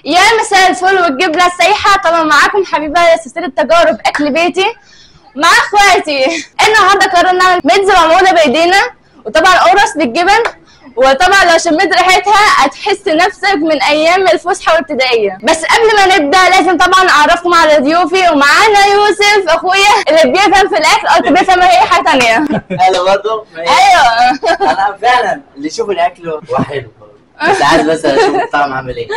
يا مساء الفل والجبنه السايحه. طبعا معاكم حبيبه سلسلة تجارب اكل بيتي مع اخواتي. النهارده قررنا نعمل بيتزا معمولة بايدينا، وطبعا قرص بالجبن، وطبعا لو شميت ريحتها هتحس نفسك من ايام الفسحة والابتدائيه. بس قبل ما نبدا لازم طبعا اعرفكم على ضيوفي، ومعانا يوسف اخويا اللي بيفهم في الاكل او بيفهم اي حاجة ثانية. انا برضه ايوه انا فعلا اللي يشوف الاكل هو حلو، بس عايز بس اشوف الطعم عامل ايه.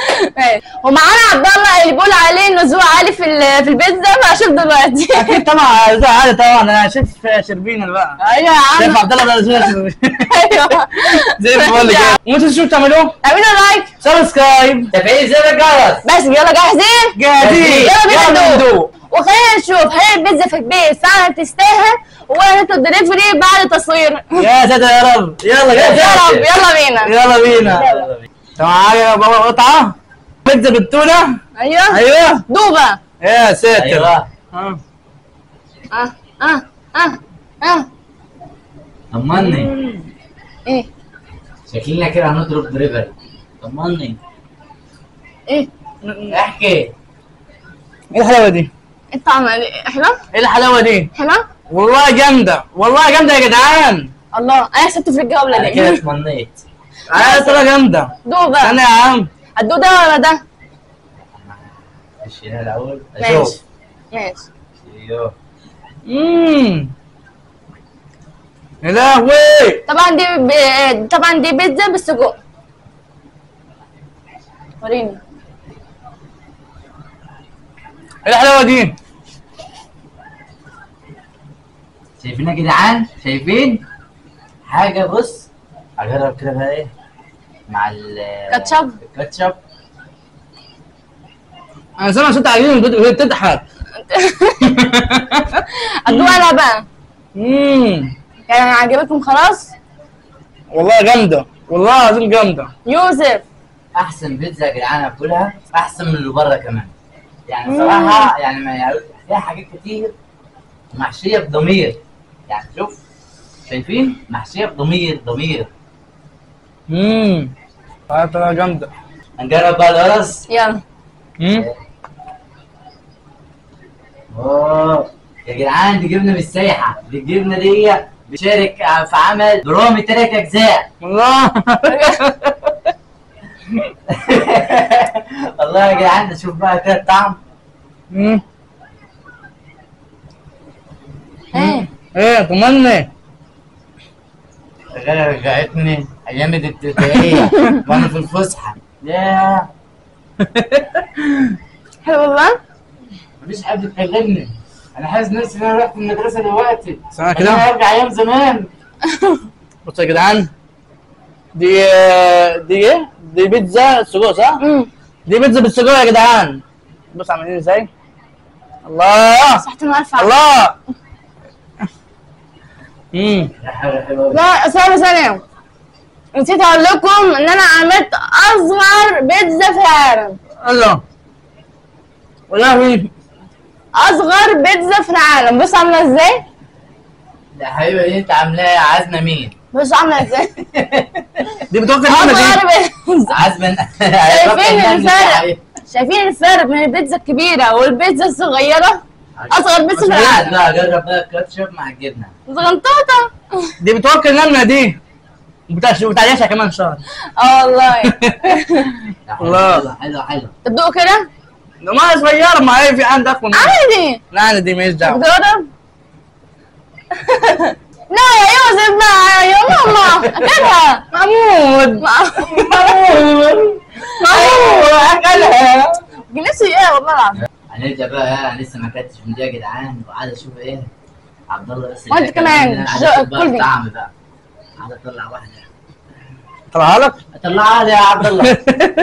ومعانا عبد الله اللي بيقول عليه انه ذوق عالي في البيتزا، فاشوف دلوقتي. اكيد طبعا ذوق عالي طبعا، انا شيف شربينا بقى. ايوه يا عم شيف عبد الله ده شيف. ايوه زي الفل كده. وانتوا شو بتعملوه؟ اعملوا like، subscribe، تفعيل زر الجرس. بس يلا جاهزين؟ جاهزين، يلا بينا ندوق. وخلينا نشوف هل البيتزا في البيت فعلا تستاهل ولا نطلب دليفري بعد التصوير. يا ساتر يا رب. يلا يا رب، يلا بينا يلا بينا. معايا بابا قطعه بيتزا بالتونه. ايوه ايوه دوبه. يا ساتر. ايوه اه اه اه اه طمني. ايه شكلنا كده هنضرب دليفري. طمني. ايه احكي ايه الحلاوة دي؟ الطعم حلو؟ ايه الحلاوة دي؟ حلو؟ والله جامدة، والله جامدة يا جدعان. الله، انا سبت في الجولة دي. انا كده اتمنيت. انا طلع جامدة. دوبه. استنى يا عم. هتدوق ده ولا ده؟ ماشي الاول. ماشي ماشي. ايوه. يا لهوي. طبعا دي بيتزا بالسجق. وريني. ايه الحلاوة دي؟ شايفين يا جدعان؟ شايفين؟ حاجة. بص اجرب كده بقى ايه مع الكاتشب. الكاتشب. انا سامع صوت عجين وهي بتضحك. ادوق انا بقى. يعني عجبتكم خلاص؟ والله جامدة، والله العظيم جامدة. يوسف احسن بيتزا يا جدعان اكلها، احسن من اللي بره كمان. يعني صراحة يعني ما يعني فيها حاجات كتير محشيه بضمير. يعني شوف شايفين؟ محشيه بضمير ضمير. طلع جامدة. هنجرب بقى القرص. يلا. اوه يا جدعان دي جبنه مش سايحه، دي الجبنة دي بتشارك في عمل درامي 3 اجزاء. والله والله يا جدعان نشوف بقى كده الطعم. ايه ايه طمني. غير رجعتني ايام الابتدائية وانا في الفسحة. ياه حلو والله. مفيش حد يكلمني، انا حاسس نفسي ان انا رحت المدرسة دلوقتي. سامع كده؟ انا هرجع ايام زمان. بصوا يا جدعان، دي ايه؟ دي بيتزا سجق صح؟ دي بيتزا بالسجق يا جدعان. بص عاملين ازاي؟ الله صحتين والف عافية. الله. لا ثانية ثانية، نسيت اقول لكم ان انا عملت اصغر بيتزا في العالم. الله والله اصغر بيتزا في العالم. بص عاملة ازاي؟ يا حبيبي دي انت عاملاها عازمة مين؟ بص عاملة ازاي؟ دي بتوكل مين دي؟ اصغر بيتزا. عازمة. شايفين الفرق؟ شايفين الفرق بين البيتزا الكبيرة والبيتزا الصغيرة؟ اصغر بيتزا في العالم. لا جرب بقى الكاتشب مع الجبنة. صغنطوطه دي بتوكل نملة دي، وبتعيشها كمان شهر. اه والله. الله حلو حلو. تدوق كده؟ ما صغيرة، ما هي في عندك اكبر منها. عادي. لا انا دي ماليش دعوه. تجرب؟ لا يا يوسف بقى يا ماما اكلها. محمود محمود محمود اكلها. نفسي ايه والله العظيم. هنبدا بقى. انا لسه ما اكلتش من دي يا جدعان، وقاعد اشوف ايه عبد الله بس. وانت كمان كل الطعم بقى. عايز اطلع واحدة. اطلعها لك؟ اطلعها لي يا عبد الله.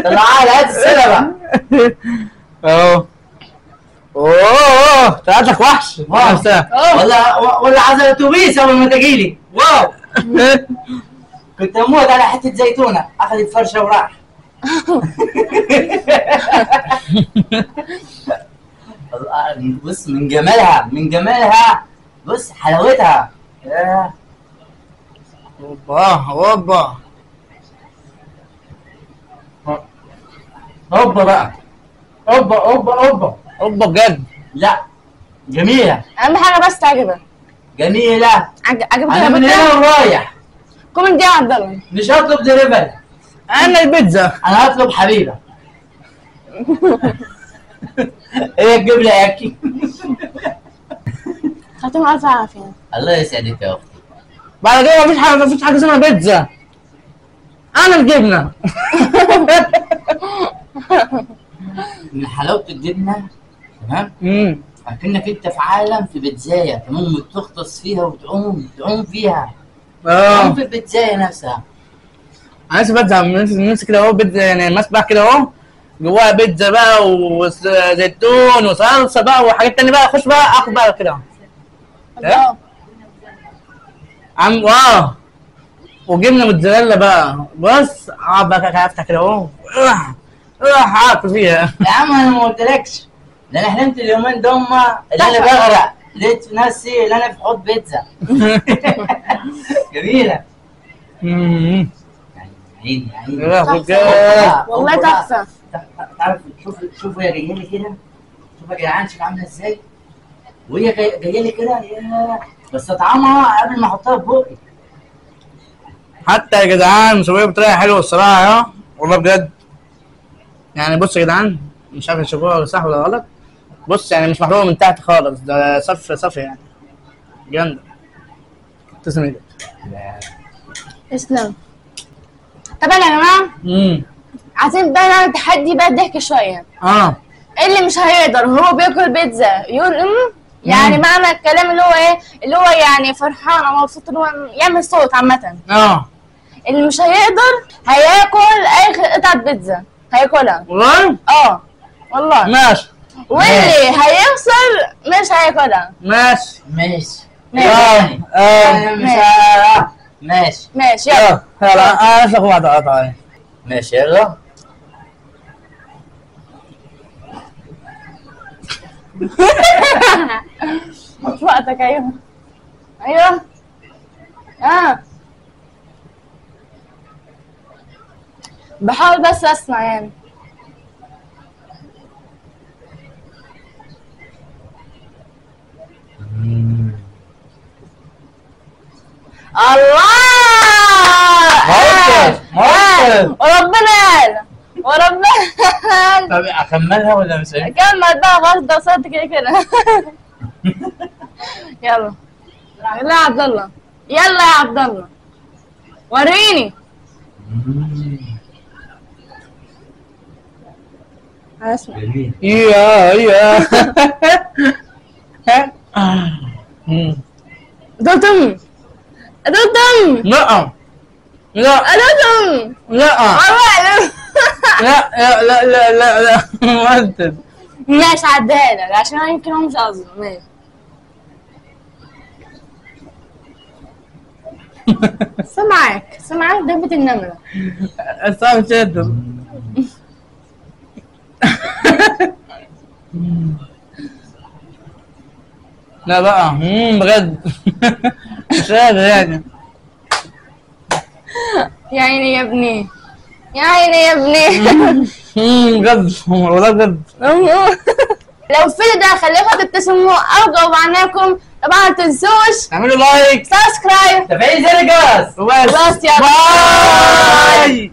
طلعها لي، هات السنة بقى. اهو. اوه طلعت لك وحش. ولا عايز اتوبيس اول ما تجيلي. واو كنت اموت على حتة زيتونه، اخذت فرشه وراح. بص من جمالها، من جمالها، بص حلاوتها. اوبا اوبا هوبا بقى. اوبا اوبا اوبا اوبا بجد. لا جميلة، اهم حاجة بس تعجبك. جميلة. عجبك؟ انا من هنا ورايح comment يا عبد الله، مش هطلب دليفري، انا البيتزا، انا هطلب حبيبه. هي تجيب لي اكل. خاتم الف عافية. الله يسعدك يا اختي. بعد كده مفيش حاجة، مفيش حاجة اسمها بيتزا، انا الجبنة. من حلاوة الجبنة، تمام؟ اكنك انت في عالم، في بيتزايه تمام، تغطس فيها وتعوم، تعوم فيها. تعوم في البيتزايه نفسها. انا لسه بيتزا نفسي كده اهو، بيتزا يعني مسبح كده اهو، جواها بيتزا بقى وزيتون وصلصه بقى وحاجات تانية بقى، اخش بقى اخد بقى كده اهو. عم واو، وجبنه موتزاريلا بقى. بص اقعد بقى افتح كده اهو، راح اكل فيها. يا عم انا ما قلتلكش، ده انا حلمت اليومين دول اللي انا بغرق، لقيت نفسي اللي انا في حوض بيتزا. جميلة. يعني عيني عيني والله تحفة. تعرف شوف شوف هي جاية لي كده، شوف يا جدعان، شوف عامله ازاي وهي جاية لي كده، يا بس اطعمها قبل ما احطها في بقي. حتى يا جدعان مسويه بطريقة حلوة الصراحة، والله بجد. يعني بص يا جدعان، مش عارف تشوفوها صح ولا غلط، بص يعني مش محروقة من تحت خالص، ده صف صف يعني جامدة. تسلم ايدك. تسلم. طبعا يا جماعة عايزين بقى نعمل تحدي بقى ضحك شوية. اللي مش هيقدر وهو بياكل بيتزا يقول يعني معنى الكلام اللي هو ايه، اللي هو يعني فرحان او مبسوط ان هو يعمل صوت عامة. اللي مش هيقدر هياكل اخر قطعه بيتزا هياكلها. والله؟ والله. ماشي. واللي هيخسر مش هياكلها. ماشي ماشي ماشي. ماشي ماشي يلا يلا انا اشرب واحدة قطعه. ماشي يلا. مش وقتك. ايوه ايوه. بحاول بس اسمع يعني. الله! موقف وربنا يعلم، وربنا يعلم. طب اكملها ولا مش هينفع؟ كمل بقى خلاص، ده وصلت كده كده. يلا يلا يا عبد الله، يلا يا عبد الله وريني. اسمع. يا يا دم دم. لا لا دم. لا لا لا لا لا لا ما ماشي عديها لك عشان يمكن هو مش قصده. ماشي. سمعك سمعك دبة النملة. صعب جدا. لا بقى بجد مش قادر يعني. يا عيني يا ابني، يا عيني يا ابني. بجد والله بجد. لو الفيديو ده خليكم تبتسموا او جوعناكم، طبعا ما تنسوش تعملوا like، subscribe، تفعيل زر الجرس، وبس. يلا bye.